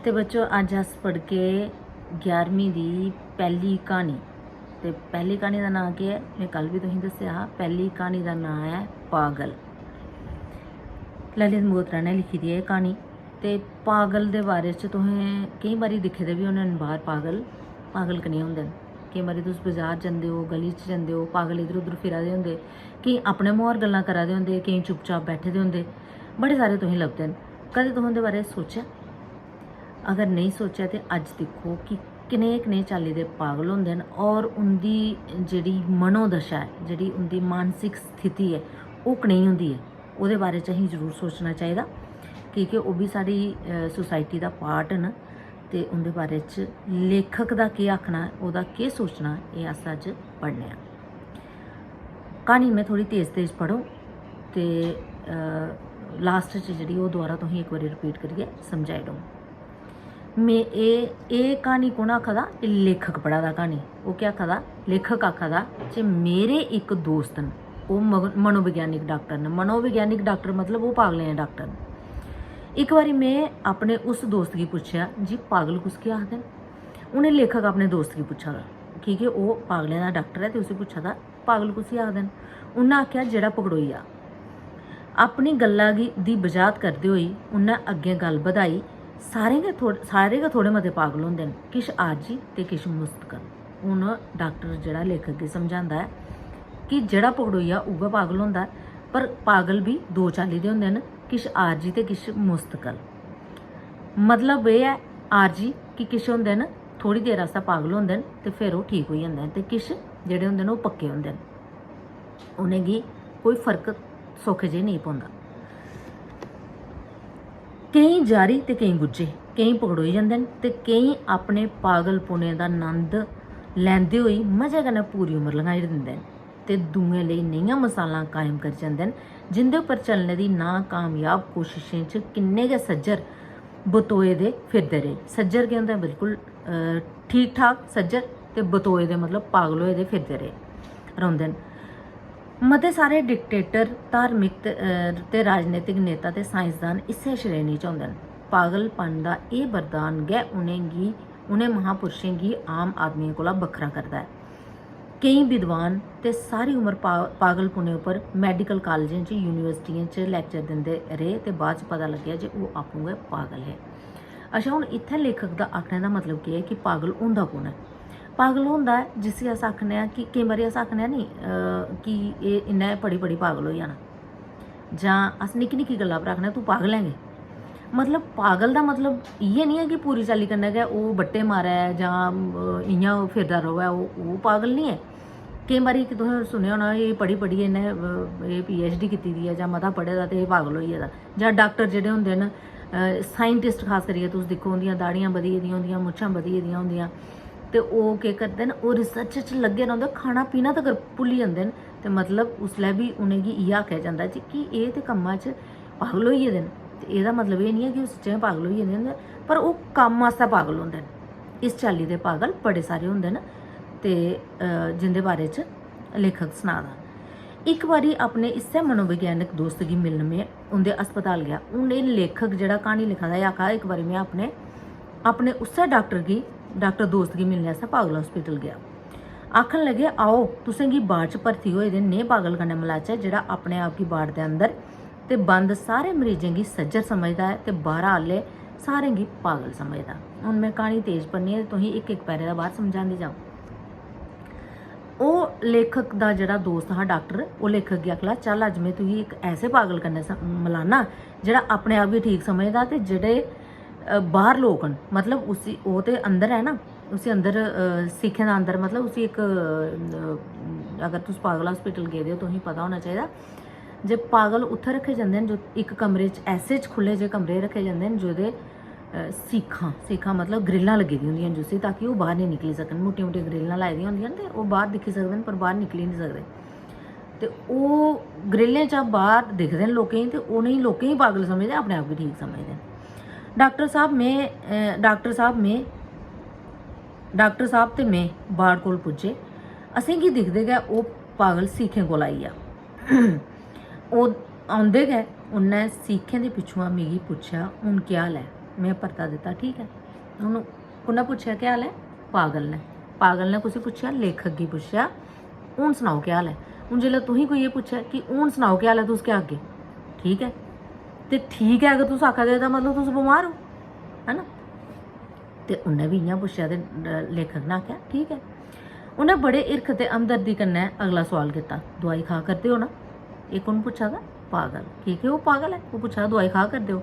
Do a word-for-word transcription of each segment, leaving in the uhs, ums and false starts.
ते बच्चो, अज्ज अस पढ़गे ग्यारहवीं दी पैह्ली क्हानी। ते पैह्ली क्हानी दा नांऽ केह् ऐ? में कल बी तुसेंगी दस्सेआ हा। पैह्ली क्हानी दा नांऽ ऐ पागल। ललित मगोत्रा ने लिखी दी ऐ एह् क्हानी। ते पागल दे बारे च तुसें केईं बारी दिक्खे दे बी होने न बाह्र, पागल, पागल कनेह् होंदे न। केईं बारी तुस बजार जंदे ओ, गली च जंदे ओ, पागल इद्धर उद्धर फिरा दे होंदे, केईं अपने मुहार गल्लां करा दे होंदे, केईं चुपचाप बैठे दे होंदे, बड़े सारे तुसेंगी लभदे न। कदें तुसें उं'दे बारे च सोचेआ? अगर नेईं सोचेआ ते अज्ज दिक्खो कि कनेह् कनेह् चाल्ली दे पागल होंदे न और उं'दी जेह्ड़ी मनोदशा ऐ, जेह्ड़ी उं'दी मानसिक स्थिति ऐ, ओह् कनेही होंदी ऐ, ओह्दे बारे च असें जरूर सोचना चाहिदा, की के ओह् बी साढ़ी, अ, सोसाइटी दा पार्ट न। ते उं'दे बारे च लेखक दा केह् आखना ऐ, ओह्दा केह् सोचना ऐ, एह् अस अज्ज पढ़ने आं। क्हानी में थोह्ड़ी तेज तेज पढ़ङ ते, अ, लास्ट च जेह्ड़ी ओह् दोबारा तुसेंगी इक बारी रिपीट करियै समझाई ओड़ङ। में एह्, एह् क्हानी कु'न आखा दा? एह् लेखक पढ़ा दा क्हानी। ओह् केह् आखा दा? लेखक आखा दा जे मेरे इक दोस्त न, ओह् मग-, मनोविज्ञानिक डाक्टर न। मनोविज्ञानिक डाक्टर मतलब ओह् पागलें दे डाक्टर न। इक बारी में अपने उस दोस्त गी पुच्छेआ, "जी, पागल कुस गी आखदे न?" उ'नें लेखक अपने दोस्त गी पुच्छा दा, की के ओह् पागलें दा डाक्टर ऐ ते उसी पुच्छा दा, "पागल कुसी आखदे न?" उन्नै आखेआ, "जेह्ड़ा पकड़ोई जा।" अपनी गल्ला गी, दी बजात करदे होई उन्नै अग्गें गल्ल बधाई, "सारें गै थोड़-, सारे गै थोड़े मते पागल होंदे न, किश आरजी ते किश मुस्तकल।" हून डाक्टर जेह्ड़ा लेखक गी समझांदा ऐ कि जेह्ड़ा पकड़ोई जा उ'ऐ पागल होंदा ऐ, पर पागल बी दो चाल्ली दे होंदे न, किश आरजी ते किश मुस्तकल। मतलब एह् ऐ, आरजी कि किश होंदे न, थोह्ड़ी देर आस्तै पागल होंदे न ते फिर ओह् ठीक होई जंदे न, ते किश जेह्ड़े होंदे न, ओह् पक्के होंदे न, उ'नेंगी कोई फर्क सौखे जेह् नेईं पौंदा। केईं जारी ते केईं गुज्झे, केईं पकड़ोई जंदे न ते केईं अपने पागलपुने दा नंद लैंदे होई मजे कन्नै पूरी उमर लंघाई दिंदे न ते दूएं लेई नेहियां मसालां कायम करी जंदे न, जिं'दे उप्पर चलने दी नाकामयाब कोशशें च किन्ने गै सज्जर बतोए दे फिरदे रेह्। सज्जर केह् होंदा ऐ? बिल्कुल, अ, ठीक ठाक सज्जर, ते बतोए दे मतलब पागल होए दे फिरदे रेह्, रौंह्दे न। मते सारे डिक्टेटर, धार्मिक ते, अ, ते राजनीतिक नेता ते साइंसदान इस्सै श्रेणी च होंदे न। पागलपन दा एह् बरदान गै उ'नेंगी, उ'नें महापुरुशें गी आम आदमियें कोला बक्खरा करदा ऐ। केईं विद्वान ते सारी उमर पा-, पागलपुने उप्पर मैडिकल कालजें च, यूनिवर्सिटियें च लैक्चर दिंदे रेह् ते बाद च पता लग्गेआ जे ओह् आपूं गै पागल हे। अच्छा, हून इत्थै लेखक दा आखने दा मतलब केह् ऐ कि पागल होंदा कु'न ऐ? पागल होंदा ऐ जिसी अस आखने आं कि केईं बारी अस आखने आं नी, अ, कि एह् इ'न्नै पढ़ी पढ़ी पागल होई जाना, जां अस निक्की निक्की गल्ला पर आखने आं, "तूं पागल ऐं गे।" मतलब पागल दा मतलब इ'यै निं ऐ कि पूरी चाल्ली कन्नै गै ओह् बट्टे मारै जां, अ, इ'यां फिरदा र'वै, ओह्, ओह् पागल निं ऐ। केईं बारी इक तुसें सुनेआ होना, एह् पढ़ी पढ़ियै इ'न्नै, अ, एह् पी एच डी कीती दी ऐ जां मता पढ़े दा ते एह् पागल होई गेदा। जां डाक्टर जेह्ड़े होंदे न, अ, साइंटिस्ट खास करियै तुस दिक्खो, उं'दियां दाढ़ियां बधी गेदियां होंदियां, मुच्छां बधी गेदियां होंदियां, ते ओह् केह् करदे न, ओह् रिसर्च च लग्गे रौंह्दे, खाना पीना तगर भुल्ली जंदे न। ते मतलब उसलै बी उ'नेंगी इ'यै आखेआ जंदा जे कि एह् ते कम्मा च पागल होई गेदे न। ते एह्दा मतलब एह् निं ऐ कि ओह् सच्चें गै पागल होई गेदे न, पर ओह् कम्म आस्तै पागल होंदे न। इस चाल्ली दे पागल बड़े सारे होंदे न ते, अ, जिं'दे बारे च लेखक सना दा। इक बारी अपने इस्सै मनोविज्ञानक दोस्त गी मिलन में उं'दे अस्पताल गेआ। हून एह् लेखक जेह्ड़ा क्हानी लिखा दा, एह् आखा दा, "इक बारी में अपने, अपने उस्सै डाक्टर गी, डाक्टर दोस्त गी मिलने आस्तै पागल हॉस्पिटल गेआ।" आखन लगे, "आओ, तुसें गी वार्ड च भर्थी होए दे नेह् पागल कन्नै मलाचै जेह्ड़ा अपने आप गी वार्ड दे अंदर ते बंद सारे मरीजें गी सज्जर समझदा ऐ ते बाह्रा आह्ले सारें गी पागल समझदा।" हून में क्हानी तेज पढ़नी ऐ ते तुसेंगी इक इक पैरे दा बाह्र समझांदी जाङ। ओह् लेखक दा जेह्ड़ा दोस्त हा डाक्टर, ओह् लेखक गी आखला, "चल, अज्ज में तुगी इक ऐसे पागल कन्नै स-, मलाना जेह्ड़ा अपने आप गी ठीक समझदा ते जेह्ड़े, अ, बाह्र लोक न, मतलब उसी, ओह् ते अंदर ऐ ना, उसी अंदर, अ, सीखें दा अंदर, मतलब उसी इक, अ, अगर तुस पागल हॉस्पिटल गेदे ओ, तुसेंगी पता होना चाहिदा जे पागल उत्थै रक्खे जंदे न जो इक कमरे च, ऐसे च खु'ल्ले जे कमरे रक्खे जंदे न जेह्दे, अ, सीखां, सीखां मतलब ग्रिल्लां लग्गी दियां होंदियां न जिसी, ताकि ओह् बाह्र निं निकली सकन। मुट्टियां मुट्टियां ग्रिल्लां लाई दियां होंदियां न ते ओह् बाह्र दिक्खी सकदे न पर बाह्र निकली निं सकदे। ते ओह् ग्रिल्लें चा बाह्र दिखदे न लोकें गी ते उ'नेंगी, लोकें गी पागल समझदे, अपने आप गी ठीक समझदे न। डाक्टर साह्ब, में, अ, डाक्टर साह्ब, में, डाक्टर साह्ब ते में वार्ड कोल पुज्जे। असेंगी दिखदे गै ओह् पागल सीखें कोल आई गेआ। ओह् औंदे गै उन्नै सीखें दे पिच्छुआं मिगी पुच्छेआ, "हून केह् हाल ऐ?" में परता दित्ता, ठीक ऐ। हून कु'न्नै पुच्छेआ केह् हाल ऐ? पागल ने। पागल ने कुसी पुच्छेआ? लेखक गी पुच्छेआ, "हून सनाओ केह् हाल ऐ?" हून जिसलै तुसें कोई एह् पुच्छै कि "हून सनाओ केह् हाल ऐ?" तुस केह् आखगे? ठीक ऐ, ते ठीक ऐ अगर तुस आखा दे ओ, तां मतलब तुस बमार ओ, है ना? ते उन्नै बी इ'यां पुच्छेआ ते लेखक ने आखेआ, "ठीक ऐ।" उन्नै बड़े हिरख ते हमदर्दी कन्नै अगला सोआल कीता, "दोआई खा करदे ओ ना?" एह् कु'न पुच्छा दा? पागल। की के ओह् पागल ऐ, ओह् पुच्छा दा, "दोआई खा करदे ओ?"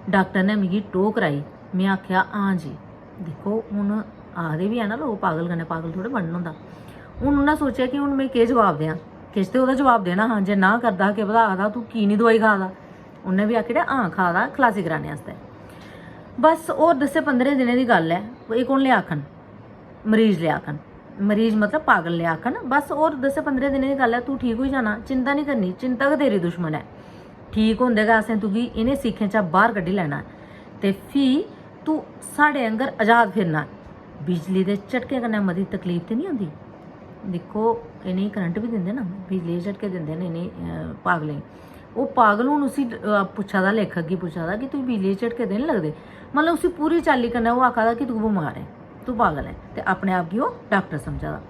डाक्टर ने मिगी टोह् कराई। में आखेआ, "हां जी।" दिक्खो, हून आखदे बी है ना लोक, पागल कन्नै पागल थोह्ड़े बनन होंदा। हून उन्नै सोचेआ कि हून में केह् जवाब देआं, किश ते ओह्दा जवाब देना हा। जे ना करदा हा, केह् पता आखदा, "तूं की निं दोआई खा दा?" उन्नै बी आखी ओड़ेआ, "हां, खा दा, खलासी कराने आस्तै।" बस, होर दस्सें पंदरें दिनें दी गल्ल ऐ। एह् कु'न लेआ आखन? मरीज लेआ आखन। मरीज मतलब पागल लेआ आखन। "बस, होर दस्सें पंदरें दिनें दी गल्ल ऐ, तूं ठीक होई जाना, चिंता निं करनी, चिंता गै तेरी दुश्मन ऐ। ठीक होंदे गै असें तुगी इ'नें सीखें चा बाह्र कड्ढी लैना ऐ ते फ्ही तूं साढ़े आंह्गर अजाद फिरना ऐ। बिजली दे झटके कन्नै मती तकलीफ ते निं होंदी?" दिक्खो, इ'नेंगी करंट बी दिंदे ना, बिजली दे झटके दिंदे न इ'नें, अ, पागलें गी। ओह् पागल हून उसी, अ, पुच्छा दा, लेखक गी पुच्छा दा कि "तुगी बिजली दे झटके ते निं लगदे?" मतलब उसी पूरी चाल्ली कन्नै ओह् आखा दा कि "तूं बमार ऐ, तूं पागल ऐ", ते अपने आप गी ओह् डाक्टर समझा दा।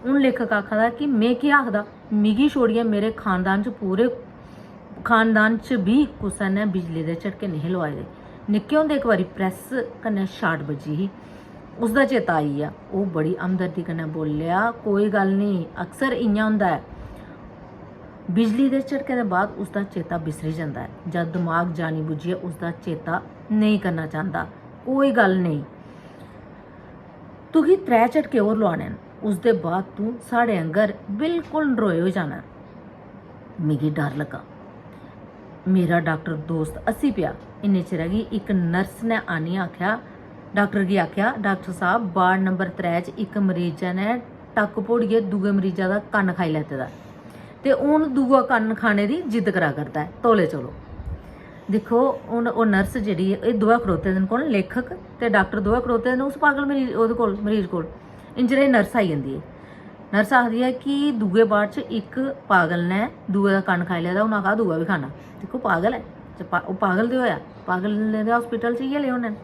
हून लेखक आखा दा कि "में केह् आखदा, मिगी छोड़ियै मेरे खानदान च, पूरे खानदान च बी कुसै ने बिजली दे झटके नेईं हे लोआए दे। निक्के होंदे इक बारी प्रैस कन्नै शार्ट बज्जी ही, उसदा चेता आई गेआ।" ओह् बड़ी हमदर्दी कन्नै बोल्लेआ, "कोई गल्ल नेईं, अक्सर इ'यां होंदा ऐ। बिजली दे झटके दे बाद उसदा चेता बिसरी जंदा ऐ, जद दमाग जानी बुज्झियै उसदा चेता नेईं करना चांह्दा। कोई गल्ल नेईं, तुगी त्रै झटके होर लोआने न, उसदे बाद तूं साढ़े आंह्गर बिल्कुल नरोए होई जाना ऐ।" मिगी डर लग्गा। मेरा डाक्टर दोस्त हस्सी पेआ। इन्ने चिरै गी इक नर्स ने आनियै आखेआ, डाक्टर गी आखेआ, "डाक्टर साह्ब, वार्ड नंबर त्रै च इक मरीजै ने टक्क भोड़ियै दूए मरीजा दा कन्न खाई लैते दा ऐ ते हून दूआ कन्न खाने दी जिद्द करा करदा ऐ, तौले चलो।" दिक्खो, हून ओह् नर्स जेह्ड़ी ऐ, एह् दोऐ खड़ोते दे न, कौन? लेखक ते डाक्टर दोऐ खड़ोते दे न उस पागल मरीज, ओह्दे कोल, मरीज कोल। इन्ने चिरै गी नर्स आई जंदी ऐ। नर्स आखदी ऐ कि दूए वार्ड च इक पागल ने दूए दा कन्न खाई लेदा, हून आखा दा दूआ बी खाना। दिक्खो, पागल ऐ, ते पा-, ओह् पागल ते होएआ, पागल दे हास्पिटल च इ'यै लेह् होने न।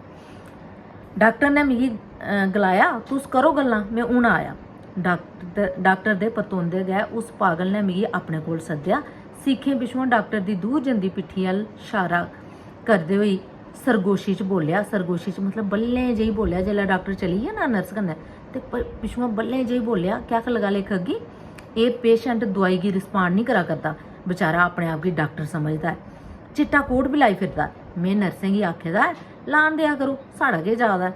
डाक्टर ने मिगी, अ, गलाया, "तुस करो गल्लां, में हून आया।" डाक्टर, डाक्टर दे परतोंदे गै उस पागल ने मिगी अपने कोल सद्देआ। सीखें पिच्छुआं डाक्टर दी दूर जंदी पिट्ठी अ'ल्ल शारा करदे होई सरगोशी च बोल्लेआ, सरगोशी च मतलब बल्लें जेही बोल्लेआ, जिसलै डाक्टर चली गेआ ना नर्स कन्नै, ते प-, पिच्छुआं बल्लें जेही बोल्लेआ, केह् आखन लगा लेखक गी, "एह् पेशेंट दोआई गी रिस्पांड निं करा करदा, बेचारा अपने आप गी डाक्टर समझदा ऐ, चिट्टा कोट बी लाई फिरदा। में नर्सें गी आखे दा ऐ, लान देआ करो, साढ़ा केह् जा दा ऐ।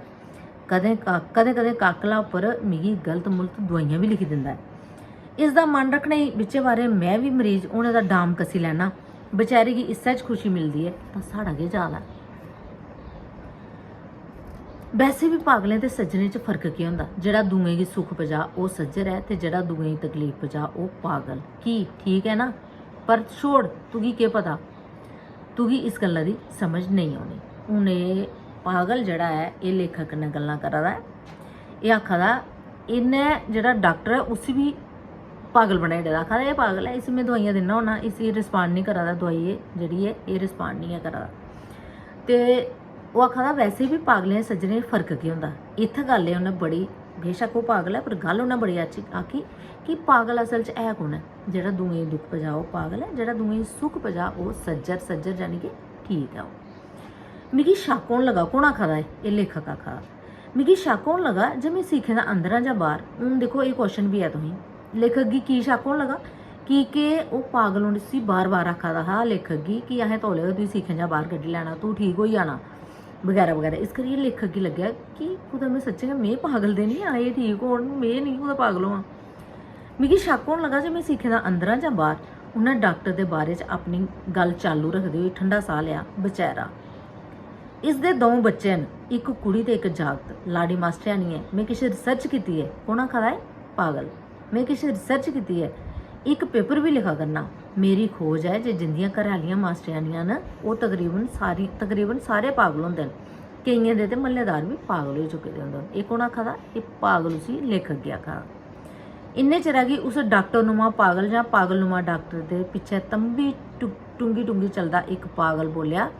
कदें का-, कदें-कदें काकला उप्पर मिगी गलत मुलत दोआइयां बी लिखी दिंदा ऐ। इसदा मन रक्खने गी बिच्चे बारे में बी मरीज होने दा डाम कस्सी लैना। बेचारे गी इस्सै च खुशी मिलदी ऐ, तां साढ़ा केह् जा दा ऐ?" वैसे बी पागलें ते सज्जनें च फर्क केह् होंदा? जेह्ड़ा दूएं गी सुख पजा, ओह् सज्जर ऐ, ते जेह्ड़ा दूएं गी तकलीफ पजा, ओह् पागल। की? ठीक ऐ ना? पर छोड़, तुगी केह् पता, तुगी इस गल्ला दी समझ नेईं औनी। हून एह् पागल जेह्ड़ा ऐ, एह् लेखक कन्नै गल्लां करा दा ऐ। एह् आखा दा, इन्नै जेह्ड़ा डाक्टर ऐ, उसी बी पागल बनाई ओड़े दा। आखा दा, "एह् पागल ऐ, इसी में दोआइयां दिन्ना होन्ना, इसी रिस्पांड निं करा दा, दोआई एह् जेह्ड़ी ऐ, एह् रिस्पांड निं ऐ करा दा।" ते ओह् आखा दा, "वैसे बी पागलें ते सज्जनें च फर्क केह् होंदा?" इत्थै गल्ल एह् उन्नै बड़ी, बेशक्क ओह् पागल ऐ, पर गल्ल उन्नै बड़ी अच्छी आखी कि पागल असल च है कु'न ऐ? जेह्ड़ा दूएं गी दुख पजा, ओह् पागल ऐ, जेह्ड़ा दूएं गी सुख पजा, ओह् सज्जर, सज्जर यानी कि ठीक ऐ ओह्। मिगी शक्क होन लगा, कौन आखा दा एह्? एह् लेखक आखा दा। "मिगी शक्क होन लगा जे में सीखें दा अंदर आं जां बाह्र।" हून दिक्खो, एह् क्वेश्चन बी ऐ तुसेंगी, लेखक गी की शक्क होन लगा? की के ओह् पागल, उसी बार बार आखा दा हा लेखक गी कि "असें तौले गै तुगी सीखें चा बाह्र कड्ढी लैना, तूं ठीक होई जाना", बगैरा बगैरा। इस करियै लेखक गी लग्गेआ कि कुतै में सच्चें गै, में पागल ते निं आं, एह् ठीक होन, में निं कुतै पागल होआं। मिगी शक्क होन लगा जे में सीखें दा अंदर आं जां बाह्र। उन्नै डाक्टर दे बारे च अपनी गल्ल चालू रखदे होई ठंडा साह् लेआ। "बचैरा, इसदे द'ऊं बच्चे न, इक कुड़ी ते इक जागत। लाड़ी मास्टरेआनी ऐ। में किश रिसर्च कीती ऐ।" कौन आखा दा ऐ? पागल। "में किश रिसर्च कीती ऐ, इक पेपर बी लिखा करना। मेरी खोज ऐ जे जिंदियां घरै आह्लियां मास्टरेआनियां न, ओह् तकरीबन सारी, तकरीबन सारे पागल होंदे न। केइयें दे ते म्हल्लेदार बी पागल होई चुके दे होंदे न।" एह् कौन आखा दा? एह् पागल उसी लेखक गी आखा दा। इन्ने चिरा गी उस डाक्टर नुमा पागल जां पागल नुमा डाक्टर दे पिच्छें तंबी टु-, टुंगी टुंगी चलदा इक पागल बोल्लेआ,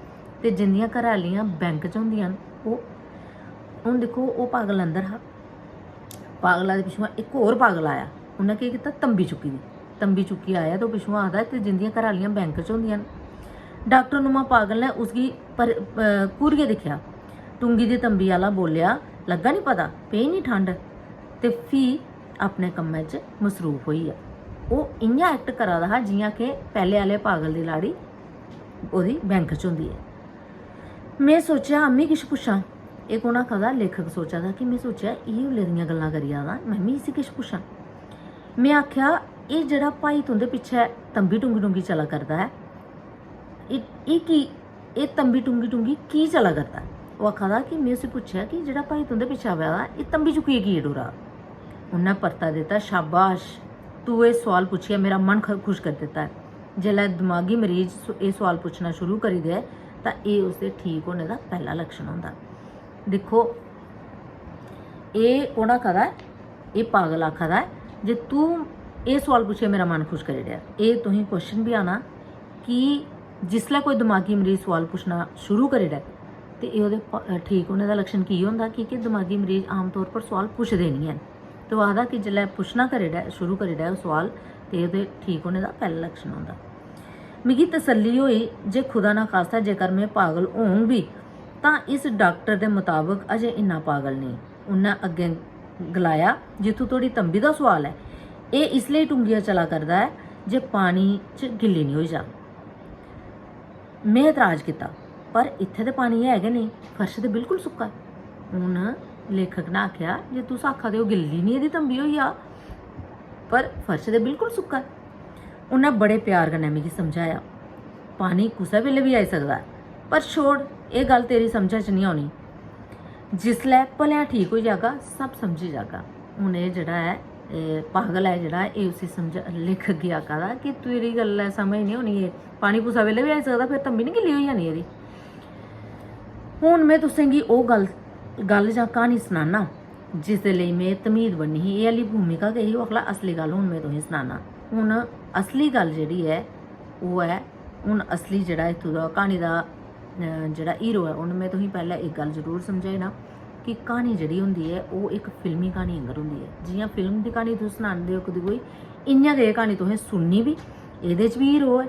ते जिंदियां घरै आह्लियां बैंक च होंदियां न, ओह्, हून दिक्खो, ओह् पागल अंदर हा, पागला दे पिच्छुआं इक होर पागल आया। उन्नै केह् कीता? तंबी चुक्की दी। तंबी चुक्की आया ते ओह् पिच्छुआं आखदा, "ते जिंदियां घरै आह्लियां बैंक च होंदियां न।" डाक्टर नुमा पागल ने उसगी पर, अ, घूरियै दिक्खेआ। टुंगी दी तंबी आह्ला बोल्लेआ, "लग्गा निं पता, पेई निं ठंड।" ते फ्ही अपने कम्मै च मसरूफ होई गेआ। ओह् इ'यां act करा दा हा जि'यां कि पैह्ले आह्ले पागल दी लाड़ी ओह्दी बैंक च होंदी ऐ। में सोचेआ, "में किश पुच्छां।" एह् कौन आखा दा? लेखक सोचा दा कि में सोचेआ, "एह् उल्ले दियां गल्लां करी जा दा, में बी इसी किश पुच्छां।" में आखेआ, "एह् जेह्ड़ा भाई तुं'दे पिच्छें तंबी टुंगी टुंगी चला करदा ऐ, एह्, एह् की, एह् तंबी टुंगी टुंगी की चला करदा ऐ?" ओह् आखा दा कि में उसी पुच्छेआ कि "जेह्ड़ा भाई तुं'दे पिच्छें आवा दा, एह् तंबी चुक्कियै की टुरा दा?" उन्नै परता दित्ता, "शाबाश, तूं एह् सोआल पुच्छियै मेरा मन ख-, खुश करी दित्ता ऐ। जेल्लै दमागी मरीज सु-, एह् सोआल पुच्छना शुरू करी देऐ, तां एह् उसदे ठीक होने दा पैह्ला लक्षण होंदा।" दिक्खो, एह् कौन आखा दा ऐ? एह् पागल आखा दा ऐ जे तूं एह् सोआल पुच्छियै मेरा मन खुश करी ओड़ेआ। एह् तुसें क्वेश्चन बी आना कि जिसलै कोई दमागी मरीज सोआल पुच्छना शुरू करी ओड़ै, ते एह् ओह्दे प-, ठीक होने दा लक्षण की होंदा? की के दमागी मरीज आमतौर पर सोआल पुच्छदे निं हैन। ते ओह् आखदा कि जिसलै पुच्छना करी ओड़ै, शुरू करी ओड़ै ओह् सोआल, ते एह् ओह्दे ठीक होने दा पैह्ला लक्षण होंदा। मिगी तसल्ली होई जे खुदा ना खास्ता जेकर में पागल होङ बी, तां इस डाक्टर दे मताबक अजें इन्ना पागल नेईं। उन्नै अग्गें गलाया, "जित्थूं धोड़ी तंबी दा सोआल ऐ, एह् इसलेई टुंगियै चला करदा ऐ जे पानी च गिल्ली निं होई जा।" में एतराज कीता, "पर इत्थै ते पानी है गै नेईं, फर्श ते बिल्कुल सुक्का ऐ।" हून लेखक ने आखेआ जे तुस आखा दे ओ गिल्ली निं एह्दी तंबी होई जा, पर फर्श ते बिल्कुल सुक्का ऐ। उन्नै बड़े प्यार कन्नै मिगी समझाया, "पानी कुसै बेल्लै बी आई सकदा ऐ, पर छोड़, एह् गल्ल तेरी समझा च निं औनी। जिसलै भलेआं ठीक होई जागा, सब समझी जागा।" हून एह् जेह्ड़ा ऐ, एह् पागल ऐ जेह्ड़ा, एह् उसी समझा, लेखक गी आखा दा कि "तेरी गल्ल ऐ, समझ निं होनी, एह् पानी कुसै बेल्लै बी आई सकदा, फिर तंबी निं गिल्ली होई जानी एह्दी।" हून में तुसें गी ओह् गल्ल, गल्ल जां क्हानी सनाना जिसदे लेई में तमीद बन्नी ही। एह् आह्ली भूमिका गै ही, ओह् आखला असली गल्ल हून में तुसेंगी सनाना। हून असली गल्ल जेह्ड़ी ऐ, ओह् ऐ, हून असली जेह्ड़ा इत्थूं दा क्हानी दा, अ, जेह्ड़ा हीरो ऐ, हून में तुसेंगी पैह्लें इक गल्ल जरूर समझाई ना कि क्हानी जेह्ड़ी होंदी ऐ, ओह् इक फिल्मी क्हानी आंगर होंदी ऐ। जि'यां फिल्म दी क्हानी तुस सनांदे ओ इक दूए गी, इ'यां गै एह् क्हानी तुसें सुननी बी। एह्दे च बी हीरो ऐ,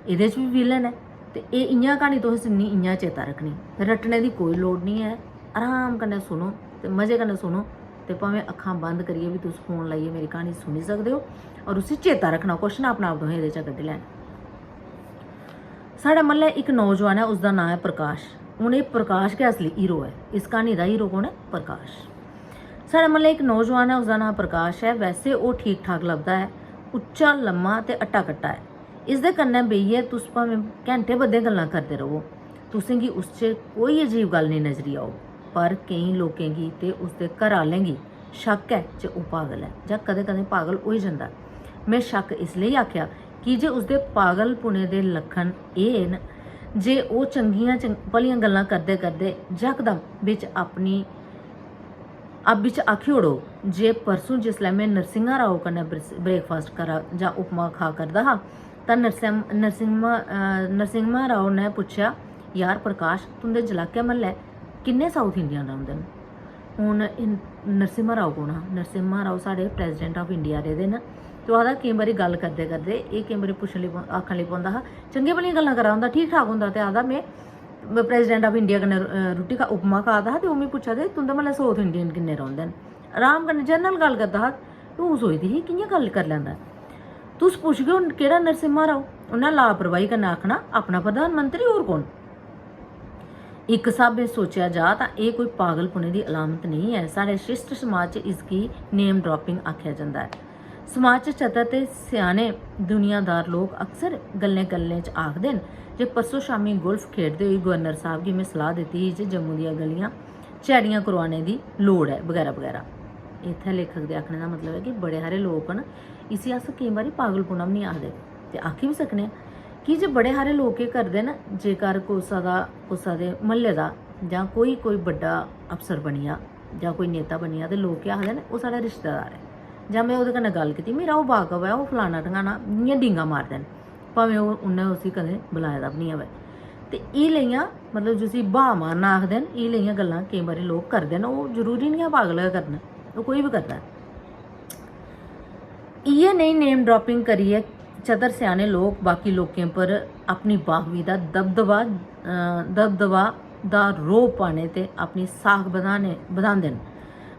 एह्दे च बी विलन ऐ, ते एह् इ'यां क्हानी तुसें सुननी, इ'यां चेता रक्खनी। रट्टने दी कोई लोड़ निं ऐ, अराम कन्नै सुनो ते मजे कन्नै सुनो, ते भामें अक्खां बंद करियै बी तुस फोन लाइयै मेरी क्हानी सुनी सकदे ओ, और उसी चेता रक्खना, क्वेश्चन अपने आप तुसें एह्दे चा कड्ढी लैना। साढ़े म्हल्लै इक नौजवान ऐ, उसदा नांऽ ऐ प्रकाश। हून एह् प्रकाश गै असली हीरो ऐ। इस क्हानी दा हीरो कौन ऐ? प्रकाश। साढ़े म्हल्लै इक नौजवान ऐ, उसदा नांऽ प्रकाश ऐ। वैसे ओह् ठीक ठाक लभदा ऐ, उच्चा, लम्मा ते हट्टा कट्टा ऐ। इसदे कन्नै बेहियै तुस भामें घैंटे बद्धे गल्लां करदे र'वो, तुसें गी उस च कोई अजीब गल्ल नेईं नजरी औग। पर केईं लोकें गी ते उसदे घरै आह्लें गी शक्क ऐ जे ओह् पागल ऐ जां कदें-कदें पागल होई जंदा ऐ। में शक्क इस लेई आखेआ की जे उसदे पागलपुने दे लक्खन एह् न जे ओह् चंगियां चंग-, भलियां गल्लां करदे-करदे यकदम बिच अपनी, अ, बिच आखी ओड़ो जे परसूं जिसलै में नरसिंहा राव कन्नै ब्रेस-, breakfast करा जां उपमा खा करदा हा, तां नरसिम-, नरसिम्हा, अ, नरसिम्हा राव ने पुच्छेआ, "यार प्रकाश, तुं'दे जलाकै म्हल्लै किन्ने South Indian रौंह्दे न?" हून एह् नरसिम्हा राव कौन हा? नरसिम्हा राव साढ़े President of India रेह्दे न। ते ओह् आखदा, केईं बारी गल्ल करदे करदे एह् केईं बारी पुच्छन लगी पौ-, आखन लगी पौंदा हा, चंगियां भलियां गल्लां करा दा होंदा, ठीक ठाक होंदा, ते आखदा, "में President of India कन्नै, अ, रुट्टी खा, उपमा खा दा हा, ते ओह् मिगी पुच्छा दे, 'तुं'दे म्हल्लै South Indian किन्ने रौंह्दे न?'" आराम कन्नै general गल्ल करदा हा। ते ओह् सोचदी ही, "कि'यां गल्ल करी लैंदा ऐ?" तुस पुच्छगे, "हून केह्ड़ा नरसिम्हा राव?" उन्नै लापरवाही कन्नै आखना, "अपना प्रधानमंत्री, होर कौन?" इक स्हाबै सोचेआ जा तां एह् कोई पागलपुने दी अलामत नेईं ऐ। साढ़े शिश्ट समाज च इसगी name dropping आखेआ जंदा ऐ। समाज च चतर ते स्याने दुनियादार लोक अक्सर गल्लें-गल्लें च आखदे न जे परसों शामीं गोल्फ खेढदे होई गवर्नर साह्ब गी में सलाह् दित्ती ही जे जम्मू दियां गलियां चैड़ियां करोआने दी लोड़ ऐ, बगैरा बगैरा। इत्थै लेखक दे आखने दा मतलब ऐ कि बड़े हारे लोक न, इसी अस केईं बारी पागलपुना बी निं आखदे, ते आखी बी सकने आं, की जे बड़े हारे लोक केह् करदे न, जेकर कुसै दा, कुसै दे म्हल्ले दा जां कोई, कोई बड्डा अफसर बनी जा जां कोई नेता बनी जा, ते लोक केह् आखदे न, "ओह् साढ़ा रिश्तेदार ऐ, जां में ओह्दे कन्नै गल्ल कीती, मेरा ओह् बाकफ ऐ, ओह् फलाना ढंगाना", इ'यां डींगा मारदे न, भामें ओह्, उन्नै उसी कदें बलाए दा बी निं होऐ। ते एह् लेइयां, मतलब जिसी ब्हाऽ मारना आखदे न, एह् लेइयां गल्लां केईं बारी लोक करदे न। ओह् जरूरी निं ऐ पागल गै करन, ओह् कोई बी करदा ऐ। इ'यै नेही name dropping करियै चतर स्याने लोक बाकी लोकें पर अपनी बाखवी दा दबदबा, अ, दबदबा दा रोह् पाने ते अपनी साख बधाने, बधांदे न।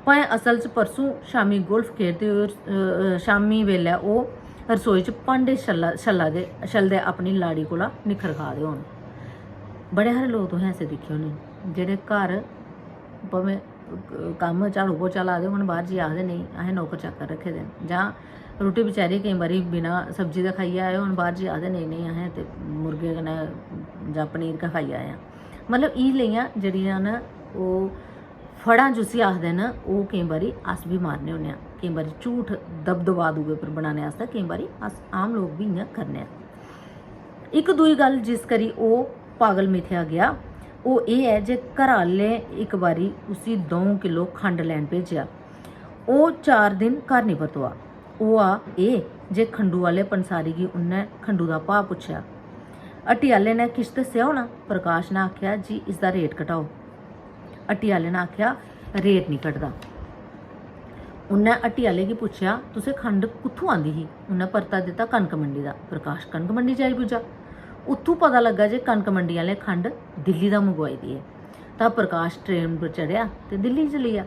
भाएं असल च परसूं शामीं गोल्फ खेढदे होई, अ, शामीं बेल्लै ओह् रसोई च भांडे छल्ला, छल्ला दे, छलदे अपनी लाड़ी कोला निक्खर खा दे होन। बड़े हारे लोक तुसें ऐसे दिक्खे होने, जेह्ड़े घर भामें कम्म झाड़ू पोचा ला दे होङन, बाह्र जाइयै आखदे, "नेईं, असें नौकर चाकर रक्खे दे न।" जां रुट्टी बेचारी केईं बारी बिना सब्जी दे खाइयै आए होन, बाह्र जाइयै आखदे, "नेईं, नेईं, असें ते मुर्गे कन्नै जां पनीर गै खाई आए आं।" मतलब, एह् लेइयां जेह्ड़ियां न, ओह् फड़ां जिसी आखदे न, ओह् केईं बारी अस बी मारने होन्ने आं। केईं बारी झूठ दबदबा दूए पर बनाने आस्तै केईं बारी अस आम लोक बी इ'यां करने आं। इक दूई गल्ल जिस करी ओह् पागल मिथेआ गेआ, ओह् एह् ऐ जे घरा आह्लें इक बारी उसी द'ऊं किलो खंड लैन भेजेआ। ओह् चार दिन घर निं परतोआ। होआ एह् जे खंडू आह्ले पंसारी गी उ'न्नै खंडू दा भाऽ पुच्छेआ। हट्टी आह्ले ने किश दस्सेआ होना, प्रकाश ने आखेआ, "जी, इसदा रेट घटाओ।" हट्टी आह्ले ने आखेआ, "रेट निं घटदा।" उ'न्नै हट्टी आह्ले गी पुच्छेआ, "तुसें खंड कुत्थूं आंदी ही?" उ'न्नै परता दित्ता, "कनक मंडी दा।" प्रकाश कनक मंडी जाई पुज्जा। उत्थूं पता लग्गा जे कनक मंडी आह्ले खंड दिल्ली दा मंगोआई दी ऐ। तां प्रकाश ट्रेन पर चढ़ेआ ते दिल्ली चली गेआ।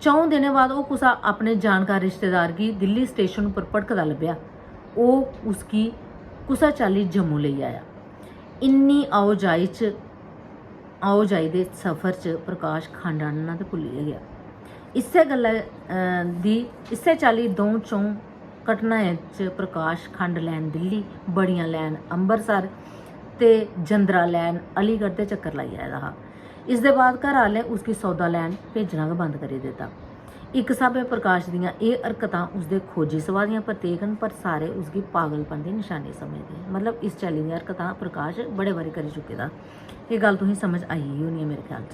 च'ऊं दिनें बाद ओह् कुसै अपने जानकार रिश्तेदार गी दिल्ली स्टेशन पर भटकदा लब्भेआ। ओह् उसगी कुसै चाल्ली जम्मू लेई आया। इन्नी आओ-जाई च, आओ-जाई दे सफर च प्रकाश खंड आह्नना ते भुल्ली गै गेआ। इस्सै गल्ला, अ, दी, इस्सै चाल्ली द'ऊं च'ऊं घटनाएं च प्रकाश खंड लैन दिल्ली, बड़ियां लैन अम्बरसर ते जंदरा लैन अलीगढ़ दे चक्कर लाई आए दा हा। इसदे बाद घर आह्लें उसगी सौदा लैन भेजना गै बंद करी दित्ता। इक स्हाबै प्रकाश दियां एह् हरकतां उसदे खोजी सुभाऽ दियां प्रतीक न, पर सारे उसगी पागलपन दी नशानी समझदे हे। मतलब, इस चाल्ली दियां हरकतां प्रकाश बड़े बारी करी चुके दा। एह् गल्ल तुसेंगी समझ आई गेई होनी ऐ मेरे ख्याल च।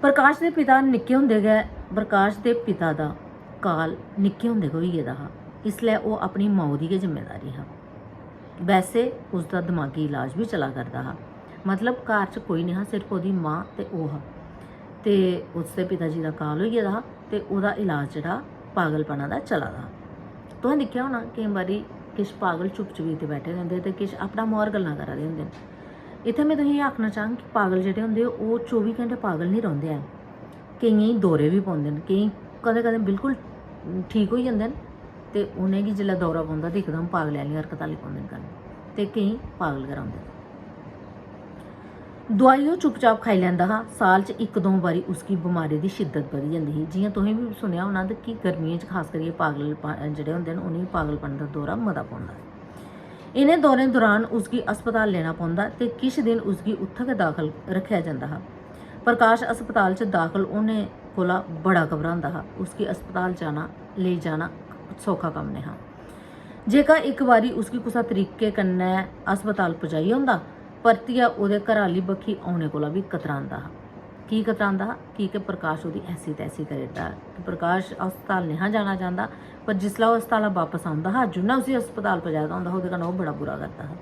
प्रकाश दे पिता निक्के होंदे गै, प्रकाश दे पिता दा काल निक्के होंदे गै होई गेदा हा। इसलै ओह् अपनी माऊ दी गै जिम्मेदारी हा। वैसे उसदा दमागी इलाज बी चला करदा हा। मतलब, घर च कोई नेईं हा, सिर्फ ओह्दी मां ते ओह् हा। ते उसदे पिता जी दा काल होई गेदा हा ते ओह्दा इलाज जेह्ड़ा पागलपना दा चला दा हा। तुसें दिक्खेआ होना, केईं बारी किश पागल चुप चपीते बैठे दे होंदे ते किश अपना मुहार गल्लां करा दे होंदे न। इत्थै में तुसेंगी आखना चाह्ङ कि पागल जेह्ड़े होंदे, ओह् चौबी घैंटे पागल निं रौंह्दे हैन। केइयें गी दौरे बी पौंदे न, केईं कदें कदें बिल्कुल ठीक होई जंदे न ते उ'नेंगी जिसलै दौरा पौंदा ते इकदम पागलें आह्लियां हरकतां लगी पौंदे न करन, ते केईं पागल गै रौंह्दे न। दोआई ओह् चुपचाप खाई लैंदा हा। साल च इक दो बारी उसगी बमारी दी शिद्दत बधी जंदी ही। जि'यां तुसें बी सुनेआ होना ते कि गर्मियें च खास करियै पागल पा-, जेह्ड़े होंदे न, उ'नेंगी पागलपन दा दौरा मता पौंदा। इ'नें दौरें दौरान उसगी अस्पताल लेना पौंदा ते किश दिन उसगी उत्थै गै दाखल रक्खेआ जंदा हा। प्रकाश अस्पताल च दाखल होने कोला बड़ा घबरांदा हा। उसगी अस्पताल जाना, लेई जाना सौखा कम्म नेहा। जेह्का इक बारी उसगी कुसै तरीके कन्नै अस्पताल पजाई होंदा, परतियै ओह्दे घरा आह्ली बक्खी औने कोला बी कतरांदा हा। की कतरांदा हा? की के प्रकाश ओह्दी ऐसी तैसी करी ओड़दा हा। प्रकाश अस्पताल नेहा जाना चांह्दा, पर जिसलै ओह् अस्पताला बापस औंदा हा, जिन्ना उसी अस्पताल पजाए दा होंदा हा, ओह्दे कन्नै ओह् बड़ा बुरा करदा हा।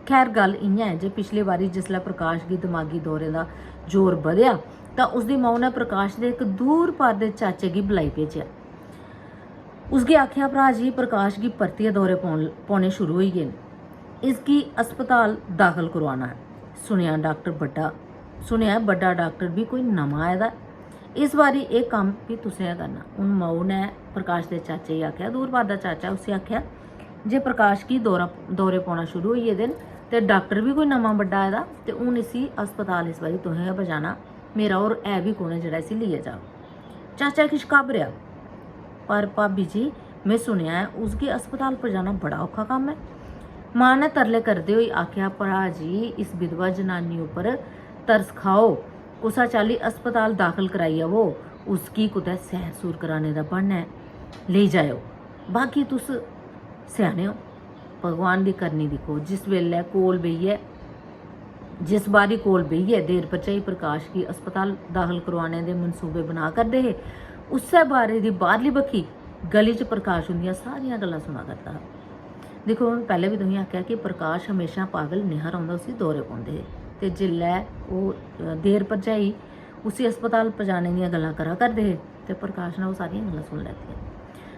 खैर, गल्ल इ'यां ऐ जे पिछली बारी जिसलै प्रकाश गी दमागी दौरे दा जोर बधेआ, तां उसदी माऊ ने प्रकाश दे इक दूर पार दे चाचे गी बलाई भेजेआ। उसगी आखेआ, "भ्राऽ जी, प्रकाश गी परतियै दौरे पौन-, पौने शुरू होई गे न। इसगी अस्पताल दाखल करोआना ऐ। सुनेआ डाक्टर बड्डा, सुनेआ ऐ बड्डा डाक्टर बी कोई नमां आए दा ऐ। इस बारी एह् कम्म बी तुसें गै करना।" हून माऊ ने प्रकाश दे चाचे गी आखेआ, दूर पार दा चाचा, उसी आखेआ जे प्रकाश गी दौरा, दौरे पौना शुरू होई गेदे न ते डाक्टर बी कोई नमां बड्डा आए दा, ते हून इसी अस्पताल इस बारी तुसें गै पजाना। मेरा होर है बी कु'न ऐ जेह्ड़ा इसी लेइयै जाग? चाचा किश घाबरेआ, "पर भाबी जी, में सुनेआ ऐ उसगी अस्पताल पजाना बड़ा औखा कम्म ऐ।" मां ने तरले करदे होई आखेआ, "भ्राऽ जी, इस विधवा जनानी उप्पर तरस खाओ, कुसै चाल्ली अस्पताल दाखल कराई आवो, उसगी कुतै सैर सूर कराने दा ब्हान्ना लेई जाएओ। बाकी तुस स्याने ओ, भगवान दी करनी दिक्खो।" जिस बेल्लै कोल बेहियै, जिस बारी कोल बेहियै देर भरजाई प्रकाश गी अस्पताल दाखल करोआने दे मनसूबे बना करदे हे, उस्सै बारी दी बाह्रली बक्खी गली च प्रकाश उंदियां सारियां गल्लां सुना करदा हा। दिक्खो, में पैह्लें बी तुसेंगी आखेआ कि प्रकाश म्हेशां पागल नेहा रौंह्दा, उसी दौरे पौंदे हे। ते जिसलै ओह्, अ, देर भरजाई उसी अस्पताल पजाने दियां गल्लां करा करदे हे ते प्रकाश ने ओह् सारियां गल्लां सुनी लैतियां।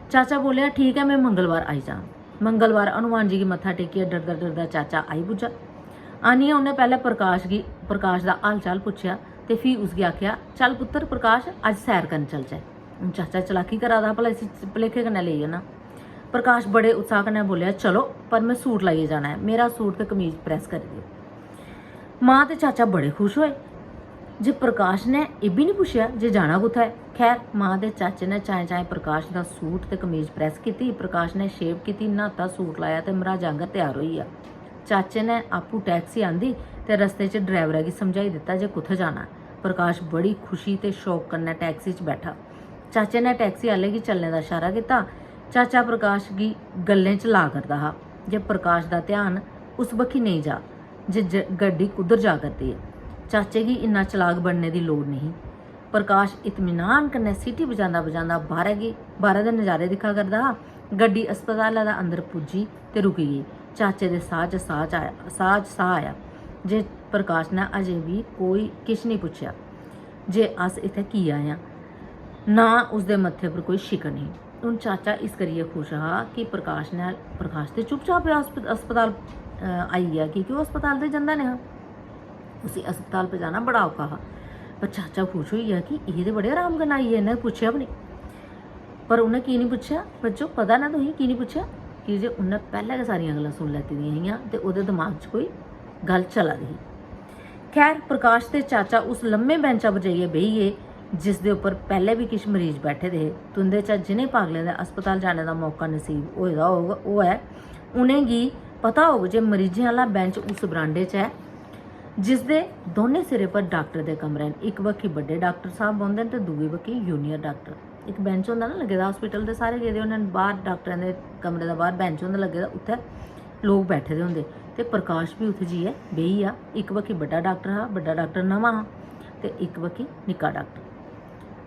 चाचा बोलेआ, "ठीक ऐ, में मंगलवार आई जाङ।" मंगलवार हनुमान जी गी मत्था टेकियै डरदा डरदा चाचा आई पुज्जा। आनियै उन्नै पैह्लें प्रकाश गी, प्रकाश दा हाल चाल पुच्छेआ ते फ्ही उसगी आखेआ, "चल पुत्तर प्रकाश, अज्ज सैर करन चलचै।" हून चाचा चलाकी करा दा हा, भला इसी भलेखे कन्नै लेई जाना। प्रकाश बड़े उत्साह कन्नै बोलेआ, "चलो, पर में सूट लाइयै जाना ऐ, मेरा सूट ते कमीज प्रैस करी देओ।" मां ते चाचा बड़े खुश होए जे प्रकाश ने एह् बी निं पुच्छेआ जे जाना कुत्थै ऐ। खैर, मां ते चाचे ने चाएं चाएं प्रकाश दा सूट ते कमीज प्रैस कीती। प्रकाश ने शेव कीती, न्हाता, सूट लाया ते मर्हाज आंगर त्यार होई गेआ। चाचे ने आपूं टैक्सी आंदी ते रस्ते च ड्राइवरै गी समझाई दित्ता जे कुत्थै जाना ऐ। प्रकाश बड़ी खुशी ते शौक कन्नै टैक्सी च बैठा। चाचे ने टैक्सी आह्ले गी चलने दा इशारा कीता। चाचा प्रकाश गी गल्लें च ला करदा हा जे प्रकाश दा ध्यान उस बक्खी नेईं जा जे ज-, गड्डी कुद्धर जा करदी ऐ। चाचे गी इन्ना चलाक बनने दी लोड़ नेईं। प्रकाश इतमीनान कन्नै सीटी बजांदा बजांदा बाह्रै गी, बाह्रै दे नज़ारे दिक्खा करदा हा। गड्डी अस्पतालै दे अंदर पुज्जी ते रुकी गेई। चाचे दे साह् च साह् च आया, साह् च साह् आया जे प्रकाश ने अजें बी कोई किश नेईं पुच्छेआ जे अस इत्थै की आए आं। ना उसदे मत्थे पर कोई शिकन ही। हून चाचा इस करियै खुश हा कि प्रकाश ने, प्रकाश ते चुपचाप गै अस्प-, अस्पताल, अ, आई गेआ, की के ओह् अस्पताल ते जंदा नेहा। उसी अस्पताल पजाना बड़ा औखा हा। पर चाचा खुश होई गेआ कि एह् ते बड़े आराम कन्नै आई गे, इ'न्नै पुच्छेआ बी नेईं। पर उ'न्नै की निं पुच्छेआ? बच्चो, पता ना तुसें की निं पुच्छेआ? की जे उ'न्नै पैह्लें गै सारियां गल्लां सुनी लैती दियां हियां ते ओह्दे दमाग च कोई गल्ल चला दी ही। खैर, प्रकाश ते चाचा उस लम्मे बैंचा पर जाइयै बेही गे, जिसदे उप्पर पैह्लें बी किश मरीज बैठे दे हे। तुं'दे चा जि'नें पागलें दे अस्पताल जाने दा मौका नसीब होए दा होग, होऐ, उ'नेंगी पता होग जे मरीजें आह्ला बैंच उस बरांडे च ऐ, जिसदे दौनें सिरें पर डाक्टर दे कमरे न। इक बक्खी बड्डे डाक्टर साह्ब बौंह्दे न ते दूई बक्खी जूनियर डाक्टर। इक बैंच होंदा ना लग्गे दा, हॉस्पिटल दे सारे गेदे होंदे न, बाह्र डाक्टरें दे कमरे दा बाह्र बैंच होंदा लग्गे दा, उत्थै लोक बैठे दे होंदे। ते प्रकाश बी उत्थै जाइयै बेही गेआ। इक बक्खी बड्डा डाक्टर हा, बड्डा डाक्टर नमां हा, ते इक बक्खी निक्का डाक्टर।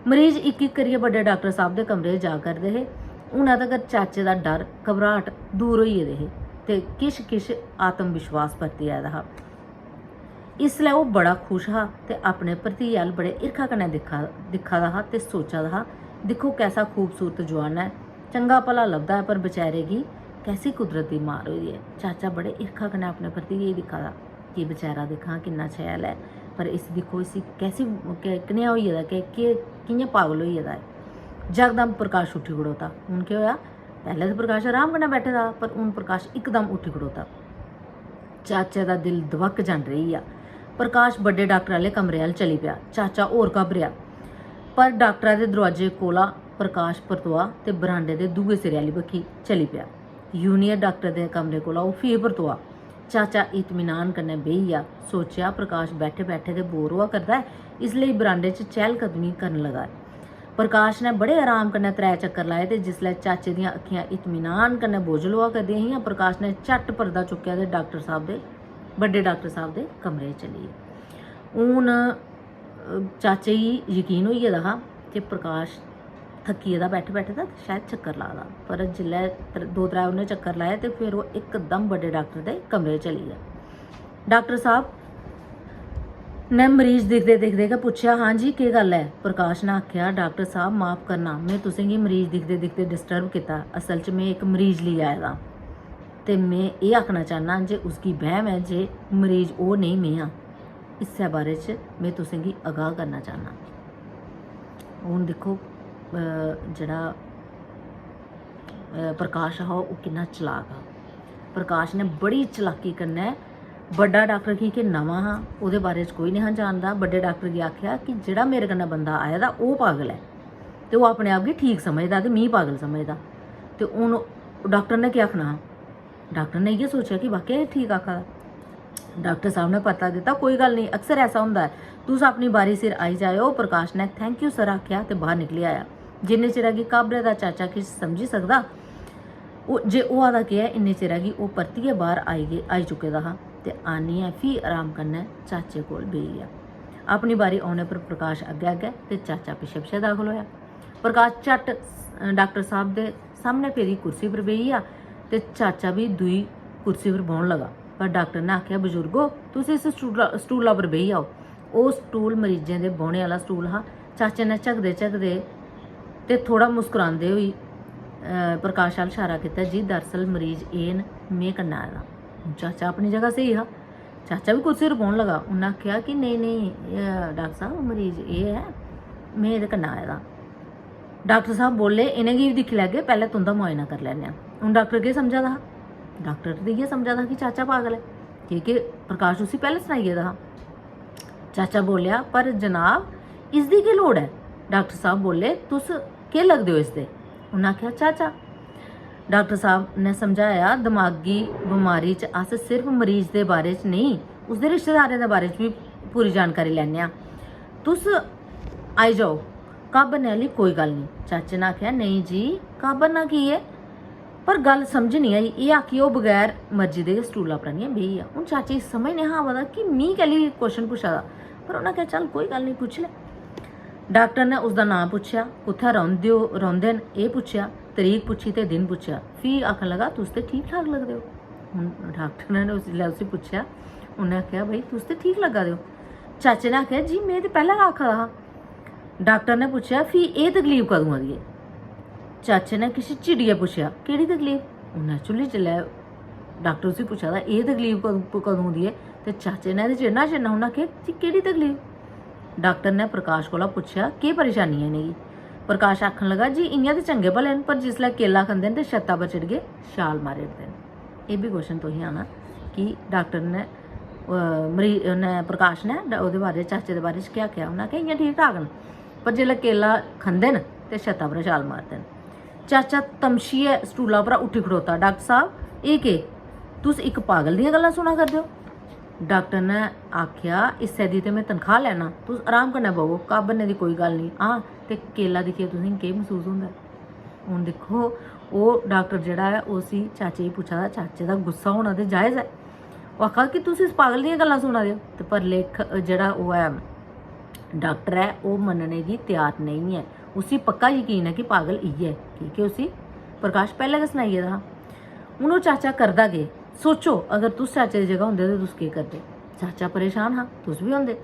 मरीज इक इक करियै बड्डे डाक्टर साह्ब दे कमरे च जा करदे हे। हूनै तगर चाचे दा डर, घबराहट दूर होई गेदे हे ते किश किश आत्म विश्वास परती आए दा हा। इसलै ओह् बड़ा खुश हा ते अपने भरतियै अ'ल्ल बड़े हिरखा कन्नै दिक्खा, दिक्खा दा हा ते सोचा दा हा, "दिक्खो, कैसा खूबसूरत जुआन ऐ, चंगा भला लभदा ऐ, पर बचैरे गी कैसी कुदरत दी मार होई दी ऐ।" चाचा बड़े हिरखा कन्नै अपने भरतियै गी दिक्खा दा कि बचैरा दिक्खां किन्ना शैल ऐ, पर इसी दिक्खो, इसी कैसी, के-, कनेहा होई गेदा, के-, के-, कि'यां पागल होई गेदा ऐ। जकदम प्रकाश उट्ठी खड़ोता। हून केह् होआ? पैह्लें ते प्रकाश आराम कन्नै बैठे दा हा, पर हून प्रकाश इकदम उट्ठी खड़ोता। चाचा दा दिल दबक जन रेही गेआ। प्रकाश बड्डे डाक्टर आह्ले कमरे अ'ल्ल चली पेआ। चाचा होर घबरेआ, पर डाक्टरै दे दरोआजे कोला प्रकाश परतोआ ते बरांडे दे दूए सिरे आह्ली बक्खी चली पेआ। जूनियर डाक्टर दे कमरे कोला ओह् फ्ही परतोआ। चाचा इतमीनान कन्नै बेही गेआ। सोचेआ, "प्रकाश बैठे बैठे ते बोर होआ करदा ऐ, इसलेई बरांडे च चैह्लकदमी करन लगा ऐ।" प्रकाश ने बड़े आराम कन्नै त्रै चक्कर लाए ते जिसलै चाचे दियां अक्खियां इतमीनान कन्नै बोझल होआ करदियां हियां, प्रकाश ने झट्ट पर्दा चुक्केआ ते डाक्टर साह्ब दे, बड्डे डाक्टर साह्ब दे कमरे च चली गे। हून, अ, चाचे गी यकीन होई गेदा हा कि प्रकाश थक्की गेदा बैठे बैठे दा, शायद चक्कर ला दा। पर जिसलै त्रै, दो त्रै उ'न्नै चक्कर लाए ते फिर ओह् इकदम बड्डे डाक्टर दे कमरे च चली गेआ। "डाक्टर साह्ब," ने मरीज दिखदे दिखदे गै पुच्छेआ। "हां जी, केह् गल्ल ऐ?" प्रकाश ने आखेआ, "डाक्टर साह्ब, माफ करना, में तुसेंगी मरीज दिखदे दिखदे डिस्टर्ब कीता। असल च में इक मरीज लेई आए दा, ते में एह् आखना चाह्न्नां जे उसगी बैह्म ऐ जे मरीज ओह् नेईं, में आं। इस्सै बारे च में तुसेंगी अगाह् करना चाह्न्नां।" हून दिक्खो, अ, जेह्ड़ा, अ, प्रकाश हा, ओह् किन्ना चलाक हा। प्रकाश ने बड़ी चलाकी कन्नै, बड्डा डाक्टर की के नमां हा, ओह्दे बारे च कोई नेईं हा जानदा, बड्डे डाक्टर गी आखेआ कि "जेह्ड़ा मेरे कन्नै बंदा आए दा, ओह् पागल ऐ ते ओह् अपने आप गी ठीक समझदा ते मी पागल समझदा।" ते हून डाक्टर ने केह् आखना हा? डाक्टर ने इ'यै सोचेआ कि वाकई एह् ठीक आखा दा। डाक्टर साह्ब ने परता दित्ता, "कोई गल्ल नेईं, अक्सर ऐसा होंदा ऐ, तुस अपनी बारी सिर आई जाएओ।" प्रकाश ने "Thank you sir" आखेआ ते बाह्र निकली आया। जिन्ने चिरै गी घाबरे दा चाचा किश समझी सकदा ओह् जे होआ दा केह् ऐ, इन्ने चिरै गी ओह् परतियै बाह्र आई गे, आई चुके दा हा ते आनियै फ्ही अराम कन्नै चाचे कोल बेही गेआ। अपनी बारी औने पर प्रकाश अग्गें अग्गें ते चाचा पिच्छें पिच्छें दाखल होएआ। प्रकाश झट्ट, अ, डाक्टर साह्ब दे सामनै पेदी कुर्सी पर बेही गेआ। ते चाचा बी दूई कुर्सी पर बौह्न लगा। पर डाक्टर ने आखेआ, "बजुर्गो, तुस इस स्टूला, स्टूला पर बेही जाओ।" ओह् स्टूल मरीजें दे बौह्ने आह्ला स्टूल हा। चाचे ने झकदे-झकदे ते थोह्ड़ा मुस्करांदे होई, अ, प्रकाश अ'ल्ल शारा कीता, "जी, दरअसल मरीज एह् न, में कन्नै आए दा।" चाचा अपनी जगह स्हेई हा। चाचा बी कुर्सी पर बौह्न लगा। उन्नै आखेआ कि, "नेईं, नेईं, एह्, डाक्टर साह्ब, मरीज एह् ऐ, में एह्दे कन्नै आए दा।" डाक्टर साह्ब बोले, "इ'नेंगी बी दिक्खी लैगे, पैह्लें तुं'दा मुआयना करी लैन्ने आं।" हून डाक्टर केह् समझा दा हा? डाक्टर ते इ'यै समझा दा हा कि चाचा पागल ऐ, की के प्रकाश उसी पैह्लें सनाई गेदा हा। चाचा बोलेआ, "पर जनाब, इसदी केह् लोड़ ऐ?" डाक्टर साह्ब बोले, "तुस केह् लगदे ओ इसदे?" उन्नै आखेआ, "चाचा।" डाक्टर साह्ब ने समझाया, "दमागी बमारी च अस सिर्फ मरीज दे बारे च नेईं, उसदे रिश्तेदारें दे बारे च बी पूरी जानकारी लैन्ने आं। तुस आई जाओ, घाबरने आह्ली कोई गल्ल नेईं।" चाचे ने आखेआ, "नेईं जी, घाबरना की ऐ? पर गल्ल समझ निं आई।" एह् आखियै ओह् बगैर मर्जी दे गै स्टूला पर आनियै बेही गेआ। हून चाचे गी समझ नेईं हा आवा दा कि मी कैह्ली क्वेश्चन पुच्छा दा, पर उ'नें आखेआ, "चल, कोई गल्ल निं, पुच्छी लै।" डाक्टर ने उसदा नांऽ पुच्छेआ, कुत्थै रौंह्दे ओ, रौंह्दे न, एह् पुच्छेआ, तरीक पुच्छी ते दिन पुच्छेआ। फ्ही आखन लगा, "तुस ते ठीक ठाक लगदे ओ।" हून डाक्टर ने उस, जिसलै उसी पुच्छेआ, उन्नै आखेआ, "भाई, तुस ते ठीक लग्गा दे ओ।" चाचे ने आखेआ, "जी, में ते पैह्लें गै आखा दा हा।" डाक्टर ने पुच्छेआ, "फ्ही एह् तकलीफ कदूं दी ऐ?" चाचे ने किश चिड़ियै पुच्छेआ, "केह्ड़ी तकलीफ?" उन्नै चुल्ली जिसलै डाक्टर उसी पुच्छा दा, "एह् तकलीफ कदूं, कदूं दी ऐ?" ते चाचे ने ते चिड़ना चिड़ना उन्नै आखेआ, "जी, केह्ड़ी तकलीफ?" डाक्टर ने प्रकाश कोला पुच्छेआ, "केह् परेशानी ऐ इ'नेंगी?" प्रकाश आखन लगा, "जी, इ'यां ते चंगे भले न, पर जिसलै केला खंदे न ते छत्ता पर चढ़ियै छाल मारी ओड़दे न।" एह् बी क्वेश्चन तुसें आना कि डाक्टर ने, अ, मरी-, उन्नै, प्रकाश ने ड-, ओह्दे बारे च, चाचे दे बारे च केह् आखेआ? उन्नै आखेआ, "इ'यां ठीक ठाक न, पर जिसलै केला खंदे न ते छत्ता पर छाल मारदे न।" चाचा तमशियै स्टूला परा उट्ठी खड़ोता, "डाक्टर साह्ब, एह् केह्? तुस इक पागल दियां गल्लां सुना करदे ओ?" डाक्टर ने आखेआ, "इस्सै दी ते में तनखाह् लैना, तुस अराम कन्नै ब'वो, घाबरने दी कोई गल्ल निं। हां, ते केला दिक्खियै तुसें गी केह् मसूस होंदा ऐ?" हून दिक्खो, ओह् डाक्टर जेह्ड़ा ऐ, ओह् उसी, चाचे गी पुच्छा दा, चाचे दा गुस्सा होना ते जायज़ ऐ। ओह् आखा दा कि तुस इस पागल दियां गल्लां सुना दे ओ। ते पर लेखक जेह्ड़ा ओह् ऐ, डाक्टर ऐ, ओह् मन्नने गी त्यार नेईं ऐ। उसी पक्का यकीन ऐ कि पागल इ'यै ऐ, की के उसी प्रकाश पैह्लें गै सनाई गेदा हा। हून ओह् चाचा करदा केह्? सोचो, अगर तुस चाचे दी जगह होंदे ते तुस केह् करदे? चाचा परेशान हा, तुस बी होंदे।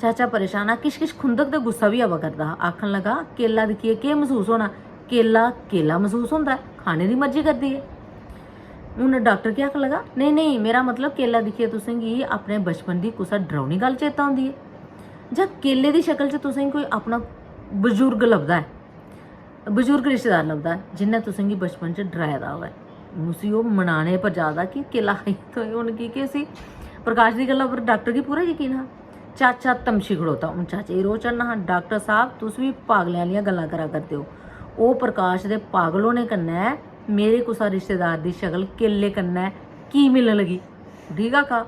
चाचा परेशान हा, किश किश खुंदक ते गुस्सा बी आवा करदा हा। आखन लगा, "केला दिक्खियै केह् मसूस होना? केला, केला मसूस होंदा ऐ, खाने दी मर्जी करदी ऐ।" हून डाक्टर केह् आखन लगा, "नेईं, नेईं, मेरा मतलब, केला दिक्खियै तुसें गी अपने बचपन दी कुसै डरौनी गल्ल चेता औंदी ऐ? जां केले दी शकल च तुसें गी कोई अपना बजुर्ग लभदा ऐ, बजुर्ग रिश्तेदार लभदा ऐ, जिन्नै तुसें गी बचपन च डराए दा होऐ?" हून उसी ओह् मनाने पर जा दा कि केला खाइयै थ्होए। हून की के उसी प्रकाश दी गल्ला पर डाक्टर गी पूरा यकीन हा। चाचा तमशी खड़ोता। हून चाचे गी रोह् चढ़ना हा, "डाक्टर साह्ब, तुस बी पागलें आह्लियां गल्लां करा करदे ओ। ओह् प्रकाश दे पागल होने कन्नै मेरे कुसै रिश्तेदार दी शकल केले कन्नै की मिलन लगी?" ठीक आखा।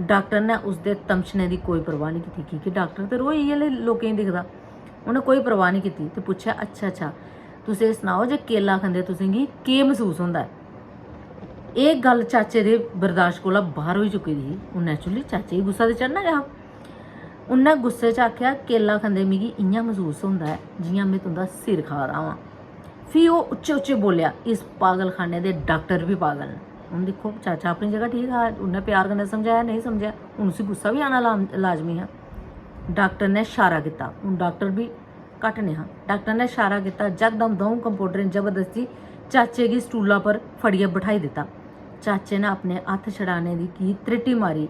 डाक्टर ने उसदे तमशने दी कोई परवाह निं कीती, की के डाक्टर ते रोज इ'यै लेह् लोकें गी दिखदा। उ'नें कोई परवाह निं कीती ते पुच्छेआ, "अच्छा, अच्छा, तुस एह् सनाओ जे केला खंदे तुसें गी केह् मसूस होंदा ऐ?" एह् गल्ल चाचे दे बर्दाश्त कोला बाह्र होई चुकी दी ही। हून naturally चाचे गी गुस्सा ते चढ़ना गै हा। उन्नै गुस्से च आखेआ, "केला खंदे मिगी इ'यां मसूस होंदा ऐ जि'यां में तुं'दा सिर खा दा होआं।" फ्ही ओह् उच्चे उच्चे बोलेआ, "इस पागलखाने दे डाक्टर बी पागल न।" हून दिक्खो, चाचा अपनी जगह ठीक हा, उन्नै प्यार कन्नै समझाया, नेईं समझेआ, हून उसी गुस्सा बी आना ला-, लाजमी हा। डाक्टर ने इशारा कीता, हून डाक्टर बी घट्ट नेईं हा। डाक्टर ने इशारा कीता, जकदम द'ऊं कंपाउंडरें जबरदस्ती चाचे गी स्टूला पर फड़ियै बठाई दित्ता। चाचे ने अपने हत्थ छड़ाने दी की त्रिट्टी मारी,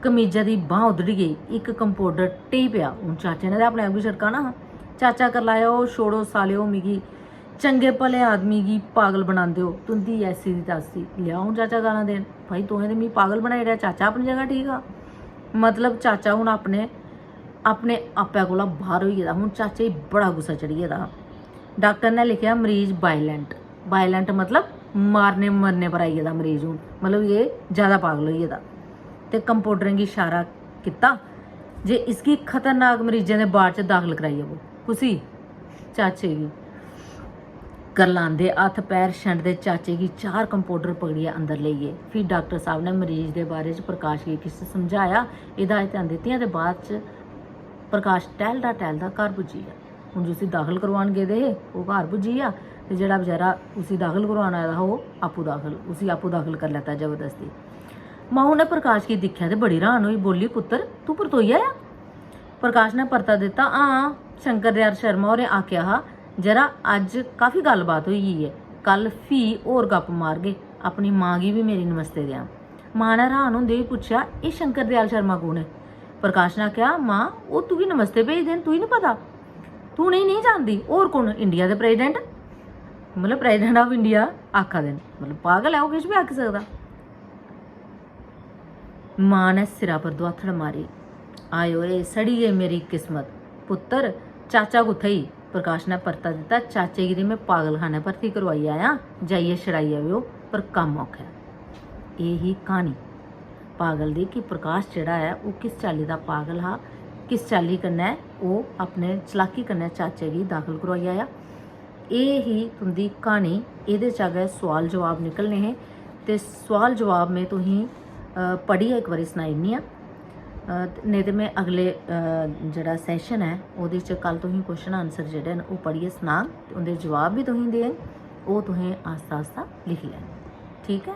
कमीजा दी बांह् उधड़ी गेई, इक कंपाउंडर ढेई पेआ। हून चाचे ने ते अपने आप गी छड़काना हा। चाचा करलाया, "ओ छोड़ो सालेओ, मिगी चंगे भले आदमी गी पागल बनांदे ओ, तुं'दी ऐसी दी तैसी।" लेआ हून चाचा गालां देन, "भाई, तुसें ते मिगी पागल बनाई ओड़ेआ, चाचा अपनी जगह ठीक हा।" मतलब, चाचा हून अपने, अपने आपै कोला बाह्र होई गेदा। हून चाचे गी बड़ा गुस्सा चढ़ी गेदा हा। डाक्टर ने लिखेआ, "मरीज वायलेंट।" वायलेंट मतलब मारने मरने पर आई गेदा मरीज हून, मतलब, एह् जैदा पागल होई गेदा। ते कंपाउंडरें गी इशारा कीता जे इसगी खतरनाक मरीजें दे वार्ड च दाखल कराई आवो। कुसी? चाचे गी। करलांदे, हत्थ पैर छंडदे चाचे गी चार कंपाउंडर पकड़ियै अंदर लेई गे। फ्ही डाक्टर साह्ब ने मरीज दे बारे च प्रकाश गी किश समझाया, हिदायतां दित्तियां ते बाद च प्रकाश टैह्लदा टैह्लदा घर पुज्जी गेआ। हून जिसी दाखल करवान गेदे हे, ओह् घर पुज्जी गेआ, ते जेह्ड़ा बेचारा उसी दाखल करवान आए दा हा, ओह् आपूं दाखल, उसी आपूं दाखल करी लैता जबरदस्ती। माऊ ने प्रकाश गी दिक्खेआ ते बड़ी र्हान होई, बोली, "पुत्तर, तूं परतोई आया?" प्रकाश ने परता दित्ता, "हां, शंकर दयाल शर्मा होरें आखेआ हा, जरा अज्ज काफी गल्लबात होई गेई ऐ, कल फ्ही होर गप्प मारगे, अपनी मां गी बी मेरी नमस्ते देआं।" मां ने र्हान होंदे होई पुच्छेआ, "एह् शंकर दयाल शर्मा कु'न ऐ?" प्रकाश ने आखेआ, "मां, ओह् तुगी नमस्ते भेजदे न, तुगी निं पता? तूं उ'नेंगी नेईं जानदी? होर कु'न? इंडिया दे प्रेजिडेंट, मतलब President of India आखा दे न, मतलब पागल ऐ, ओह् किश बी आखी सकदा।" मां ने सिरा पर दुआथड़ मारी, "आए ओए, सड़ी गेई मेरी किस्मत। पुत्तर, चाचा कुत्थै ई?" प्रकाश ने परता दित्ता, "चाचे गी ते में पागलखाने भर्ती करवाई आया, जाइयै छड़ाई आवेओ, पर कम्म औखा ऐ।" एह् ही क्हानी पागल दी, कि प्रकाश जेह्ड़ा ऐ, ओह् किस चाल्ली दा पागल हा, किस चाल्ली कन्नै ओह् अपने चलाकी कन्नै चाचे गी दाखल करोआई आया। एह् ही तुं'दी क्हानी। एह्दे चा गै सोआल जवाब निकलने हे, ते सोआल जवाब में तुसें, अ, पढ़ियै इक बारी सनाई ओड़नी आं। अ, ते नेईं ते में अगले, अ, जेह्ड़ा session ऐ, ओह्दे च कल तुसें question answer जेह्ड़े न, ओह् पढ़ियै सनाङ, ते उं'दे जवाब बी तुसें देङ, ओह् तुसें आस्ता आस्ता लिखी लैने। ठीक ऐ?